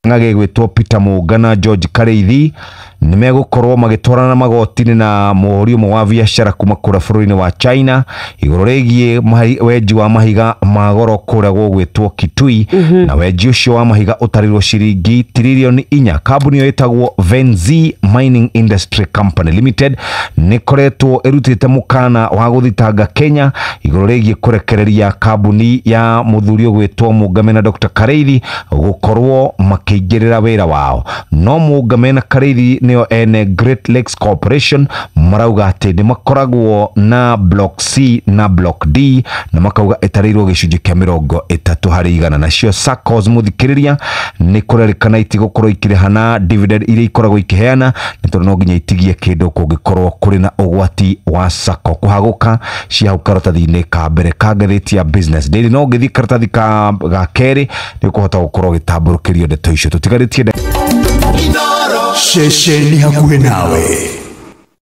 Ng'agĩ gwĩtwo Peter Mũnga na George Karĩithi nĩ megũkorwo magĩtwarana magoti-inĩ na mũhũri ũmwe wa biacara kuma kũrĩa bũrũri-inĩ wa China igũrũ rĩgiĩ wenji wa mahiga ma goro kũrĩa gũgwĩtwo Kitui. Na wenji ũcio wa mahiga ũtarĩirwo ciringi tiririoni 4. Kambuni ĩyo ĩtagwo Venzi Mining Industry Company Limited nĩ ĩkoretwo ĩrutĩte mũkana wa gũthitanga Kenya igũrũ rĩgiĩ kũrekereria kambuni ya mũthuri ũgwĩtwo Mũngame na Dr. Karĩithi gũkorwo makĩingĩrĩra wĩra wao. No Mũngame na Karĩithi nĩo ene Great Lakes Corporation, marauga atĩ nĩ makoragwo na Block C na Block D na makauga ĩtarĩirwo gĩcunjĩ kĩa 30%. Nacio SACCOS, mũthikĩrĩria, nĩ kũrerĩkana itigũkorwo ikĩrĩhana dividend iria ikoragwo ikĩheana, nĩ tondũ no nginya itigie kĩndũ kũngĩkorwo kũrĩ na ũgwati wa SACCO kũhagũka. Cia hau karatathi-inĩ ka mbere ka ngathĩti ya Business Daily, no ũngĩthiĩ karatathi ka ga kerĩ nĩ ũkũhota gũkorwo ũgĩtambũrũkĩrio ndeto icio tũtigarĩtie. Ceceni hakuhĩ nawe.